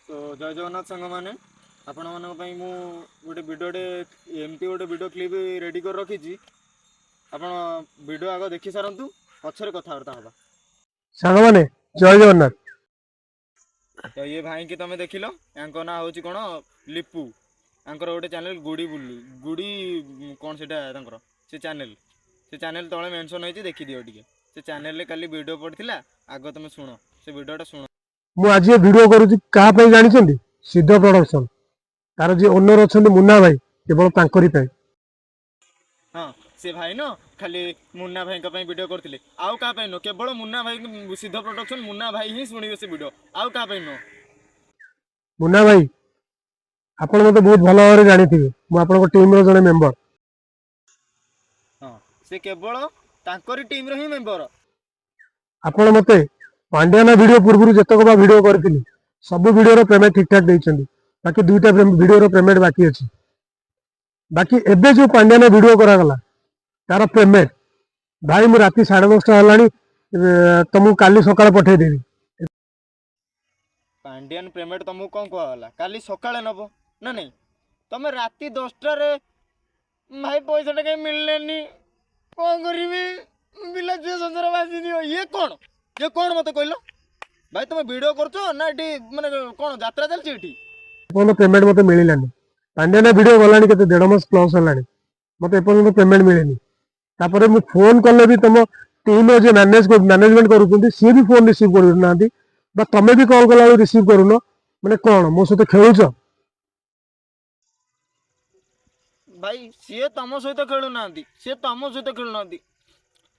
Show ଜୟ ଜଗନ୍ନାଥ ସାଙ୍ଗମାନେ, ଆପଣମାନଙ୍କ ପାଇଁ ମୁଁ ଗୋଟେ ଭିଡ଼ିଓଟେ, ଏମିତି ଗୋଟେ ଭିଡ଼ିଓ କ୍ଲିପ୍ ରେଡ଼ି କରି ରଖିଛି। ଆପଣ ଭିଡ଼ିଓ ଆଗ ଦେଖି ସାରନ୍ତୁ, ପଛରେ କଥାବାର୍ତ୍ତା ହେବା। ସାଙ୍ଗମାନେ, ଜୟ ଜଗନ୍ନାଥ। ତ ଇଏ ଭାଇଙ୍କି ତମେ ଦେଖିଲ, ୟାଙ୍କ ନାଁ ହେଉଛି କ'ଣ ଲିପୁ। ତାଙ୍କର ଗୋଟେ ଚ୍ୟାନେଲ୍ ଗୁଡ଼ି ବୁଲୁ ଗୁଡ଼ି କ'ଣ ସେଇଟା ତାଙ୍କର ସେ ଚ୍ୟାନେଲ୍ ତଳେ ମେନସନ୍ ହେଇଛି, ଦେଖିଦିଅ ଟିକେ। ସେ ଚ୍ୟାନେଲ୍ରେ କାଲି ଭିଡ଼ିଓ ପଡ଼ିଥିଲା। ଆଗ ତମେ ଶୁଣ, ସେ ଭିଡ଼ିଓଟା ଶୁଣ। ମୁଁ ଆଜି ଏ ଭିଡ଼ିଓ କରୁଛି କାହା ପାଇଁ ଜାଣିଛନ୍ତି? ସିଦ୍ଧ ପ୍ରଡକ୍ସନ, ତାର ଯିଏ ଓନର ଅଛନ୍ତି ମୁନ୍ନା ଭାଇ, କେବଳ ତାଙ୍କରି ପାଇଁ। ହଁ, ସେ ଭାଇ ନ ଖାଲି ମୁନ୍ନା ଭାଇଙ୍କ ପାଇଁ ଭିଡ଼ିଓ କରିଥିଲେ, ଆଉ କାହା ପାଇଁ ନୁହଁ। କେବଳ ମୁନ୍ନା ଭାଇ, ସିଦ୍ଧ ପ୍ରଡକ୍ସନ ମୁନ୍ନା ଭାଇ ହିଁ ଶୁଣିବେ ସେ ଭିଡ଼ିଓ, ଆଉ କାହା ପାଇଁ ନୁହଁ। ମୁନ୍ନା ଭାଇ, ଆପଣ ମତେ ବହୁତ ଭଲ ଭାବରେ ଜାଣିଥିବେ। ମୁଁ ଆପଣଙ୍କ ଟିମ୍ର ଜଣେ ମେମ୍ବର। ହଁ, ସେ କେବଳ ତାଙ୍କରି ଟିମ୍ର ହିଁ ମେମ୍ବର। ଆପଣ ମତେ ପାଣ୍ଡିଆନା ଭିଡ଼ିଓ ପୂର୍ବରୁ ଯେତକ ବା ଭିଡ଼ିଓ କରିଥିଲି, ସବୁ ଭିଡ଼ିଓର ପେମେଣ୍ଟ ଠିକ ଠାକ ଦେଇଛନ୍ତି। ବାକି ଦୁଇଟା ଭିଡ଼ିଓର ପେମେଣ୍ଟ ବାକି ଅଛି। ବାକି ଏବେ ଯୋଉ ପାଣ୍ଡିଆନା ଭିଡ଼ିଓ କରାଗଲା, ତାର ପେମେଣ୍ଟ ଭାଇ ମୁଁ ରାତି 10:30 ହେଲାଣି, ତମକୁ କାଲି ସକାଳେ ପଠେଇଦେବି। ପାଣ୍ଡିଆନ ପେମେଣ୍ଟ ତମକୁ କ'ଣ କୁହାଗଲା? କାଲି ସକାଳେ ନବ ନା ନାଇଁ? ତମେ ରାତି 10ଟାରେ ଭାଇ ପଇସାଟା କାହିଁ ମିଳିଲାନି, କ'ଣ କରିବି, ପିଲା ଝିଅ ସଂସାର ଭାସିଯିବ, ଇଏ କ'ଣ, ଇଏ କ'ଣ ମତେ କହିଲ ଭାଇ? ତମେ ଭିଡ଼ିଓ କରୁଛ ନା ଏଠି ମାନେ କ'ଣ ଯାତ୍ରା ଚାଲିଛି ଏଠି? ଏପର୍ଯ୍ୟନ୍ତ ପେମେଣ୍ଟ ମତେ ମିଳିଲାନି। ପାଣ୍ଡିଆନା ଭିଡ଼ିଓ ଗଲାଣି କେତେ, ଦେଢ଼ ମାସ ପ୍ଲସ୍ ହେଲାଣି, ମତେ ଏପର୍ଯ୍ୟନ୍ତ ପେମେଣ୍ଟ ମିଳିନି। ତାପରେ ମୁଁ ଫୋନ କଲେ ବି ତମ ଟିମ୍ର ଯିଏ ମ୍ୟାନେଜମେଣ୍ଟ କରୁଛନ୍ତି, ସିଏ ବି ଫୋନ ରିସିଭ୍ କରୁନାହାନ୍ତି ବା ତମେ ବି କଲ୍ କଲା ବେଳକୁ ରିସିଭ୍ କରୁନ। ମାନେ କ'ଣ ମୋ ସହିତ ଖେଳୁଛ? ଭାଇ, ସିଏ ତମ ସହିତ ଖେଳୁନାହାନ୍ତି, ସିଏ ତମ ସହିତ ଖେଳୁନାହାନ୍ତି,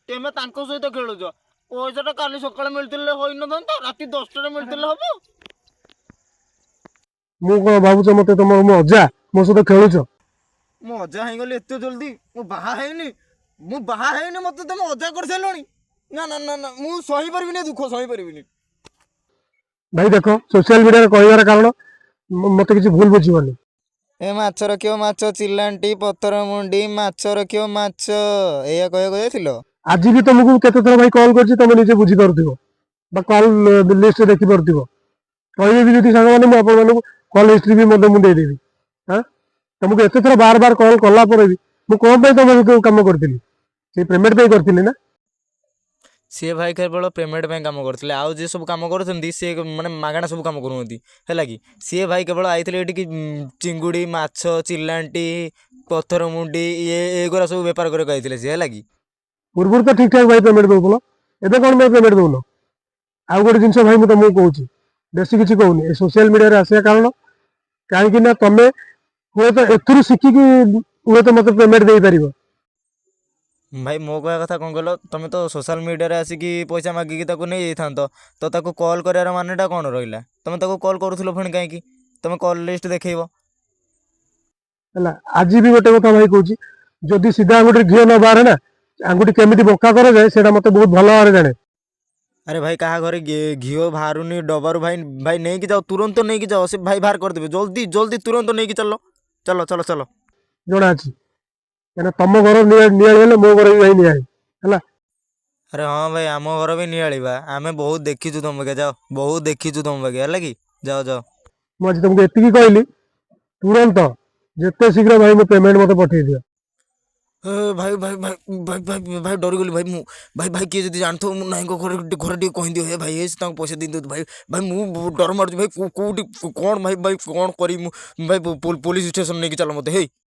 ତେମେ ତାଙ୍କ ସହିତ ଖେଳୁଛ। ପଇସାଟା କାଲି ସକାଳେ ମିଳିଥିଲେ ହୋଇନଥାନ୍ତା? ରାତି 10ଟାରେ ମିଳିଥିଲେ ହବ? ମୁଁ କ'ଣ ଭାବୁଛ ମତେ ତମର ମୋ ଅଜା? ମୋ ସହିତ ଖେଳୁଛ? ମୁଁ ଅଜା ହେଇଗଲି ଏତେ ଜଲ୍ଦି? ମୁଁ ବାହା ହେଇନି, ମୁଁ ବାହା ହେଇନି, ମତେ ତମେ ଅଜା କରିସାରିଲଣି। ନା ନା ନା ନା, ମୁଁ ସହିପାରିବିନି, ଏ ଦୁଃଖ ସହିପାରିବିନି। ଭାଇ ଦେଖ, ସୋସିଆଲ ମିଡିଆରେ କହିବାର କାରଣ, ମତେ କିଛି ଭୁଲ ବୁଝିବନି। ଏ ମାଛ ରଖିବ ମାଛ, ଚିଲାଣ୍ଟି ପଥର ମୁଣ୍ଡି ମାଛ ରଖିବ ମାଛ, ଏଇଆ କହିବାକୁ ଯାଇଥିଲ? ଆଜି ବି ତମକୁ କେତେ ଥର ଭାଇ କଲ୍ କରିଛି, ତମେ ନିଜେ ବୁଝିପାରୁଥିବ ବା କଲ୍ ଲିଷ୍ଟ ଦେଖିପାରୁଥିବ। କହିବେ ବି ଯଦି ସାଙ୍ଗମାନେ, ମୁଁ ଆପଣମାନଙ୍କୁ କଲ୍ ହିଷ୍ଟ୍ରି ବି ମଧ୍ୟ ମୁଁ ଦେଇଦେବି। ହଁ, ତମକୁ ଏତେ ଥର ବାର ବାର କଲ୍ କଲା ପରେ ବି ମୁଁ କଣ ପାଇଁ ତମ ସହିତ କାମ କରିଥିଲି? ସେଇ ପେମେଣ୍ଟ ପାଇଁ କରିଥିଲି ନା? ସିଏ ଭାଇ କେବଳ ପେମେଣ୍ଟ ପାଇଁ କାମ କରୁଥିଲେ। ଆଉ ଯିଏ ସବୁ କାମ କରୁଛନ୍ତି, ସିଏ ମାନେ ମାଗଣା ସବୁ କାମ କରୁଛନ୍ତି, ହେଲା କି? ସିଏ ଭାଇ କେବଳ ଆଇଥିଲେ ଏଠିକି ଚିଙ୍ଗୁଡ଼ି ମାଛ, ଚିଲାଣ୍ଟି, ପଥର ମୁଣ୍ଡି, ଇଏ ଏଗୁଡ଼ା ସବୁ ବେପାର କରିବାକୁ ଆଇଥିଲେ ସିଏ, ହେଲା କି? ପୂର୍ବରୁ ତ ଠିକ ଠାକ ଭାଇ ପେମେଣ୍ଟ ଦଉଥିଲ, ଏବେ କଣ ପାଇଁ ପେମେଣ୍ଟ ଦଉନ? ଆଉ ଗୋଟେ ଜିନିଷ ଭାଇ ମୁଁ ତମକୁ କହୁଛି, ବେଶୀ କିଛି କହୁନି। ଏ ସୋସିଆଲ ମିଡିଆରେ ଆସିବା କାରଣ, କାହିଁକି ନା ତମେ ହୁଏତ ଏଥିରୁ ଶିଖିକି ହୁଏତ ମତେ ପେମେଣ୍ଟ ଦେଇପାରିବ। ଭାଇ, ମୋ କହିବା କଥା କ'ଣ କହିଲ? ତମେ ତ ସୋସିଆଲ ମିଡ଼ିଆରେ ଆସିକି ପଇସା ମାଗିକି ତାକୁ ନେଇଯାଇଥାନ୍ତ, ତ ତାକୁ କଲ୍ କରିବାର ମାନେଟା କ'ଣ ରହିଲା? ତମେ ତାକୁ କଲ୍ କରୁଥିଲ ପୁଣି କାହିଁକି? ତମେ କଲ୍ ଲିଷ୍ଟ ଦେଖେଇବ। ହେଲା, ଆଜି ବି ଗୋଟେ କଥା ଭାଇ କହୁଛି, ଯଦି ସିଧା ଆଙ୍ଗୁଠିରେ ଘିଅ ନ ବାହାରେ ନା, ଆଙ୍ଗୁଠି କେମିତି ବଙ୍କା କରାଯାଏ, ସେଇଟା ମତେ ବହୁତ ଭଲ ଭାବରେ ଜାଣେ। ଆରେ ଭାଇ, କାହା ଘରେ ଘିଅ ବାହାରୁନି ଡବାରୁ? ଭାଇ, ଭାଇ, ନେଇକି ଯାଅ, ତୁରନ୍ତ ନେଇକି ଯାଅ। ସେ ଭାଇ ବାହାର କରିଦେବେ। ଜଲ୍ଦି ଜଲ୍ଦି ତୁରନ୍ତ ନେଇକି ଚାଲ, ଚାଲ ଚାଲ ଚାଲ। ଜଣା ଅଛି, କାହିଁକିନା ତମ ଘର ନିଆଳି ହେଲେ ମୋ ଘର ବି ଭାଇ ନିଆଳି ହେଲା। ଆରେ ହଁ ଭାଇ, ଆମ ଘର ବି ନିଆଳି ବା। ଆମେ ବହୁତ ଦେଖିଛୁ ତମ ବାଗିଆ। ଯାଅ, ବହୁତ ଦେଖିଛୁ ତମ ବାଗିଆ, ହେଲା କି? ଯାଅ ଯାଅ। ମୁଁ ଆଜି ତମକୁ ଏତିକି କହିଲି, ତୁରନ୍ତ ଯେତେ ଶୀଘ୍ର ଭାଇ ମୋ ପେମେଣ୍ଟ ମତେ ପଠେଇ ଦିଅ। ଏ ଭାଇ ଭାଇ ଭାଇ ଭାଇ ଭାଇ ଭାଇ, ଡରିଗଲି ଭାଇ ମୁଁ। ଭାଇ ଭାଇ, କିଏ ଯଦି ଜାଣିଥିବ, ମୁଁ ନାଇଁଙ୍କ ଘରେ ଘରେ ଟିକେ କହିଦିଅ। ହେ ଭାଇ, ଏ ତାଙ୍କୁ ପଇସା ଦେଇଦିଅନ୍ତୁ ଭାଇ। ଭାଇ, ମୁଁ ଡର ମାରୁଛି ଭାଇ। କୋଉଠି କ'ଣ ଭାଇ? ଭାଇ, କ'ଣ କରିବି ମୁଁ ଭାଇ? ପୋଲିସ ଷ୍ଟେସନ ନେଇକି ଚାଲ ମତେ ହେଇ।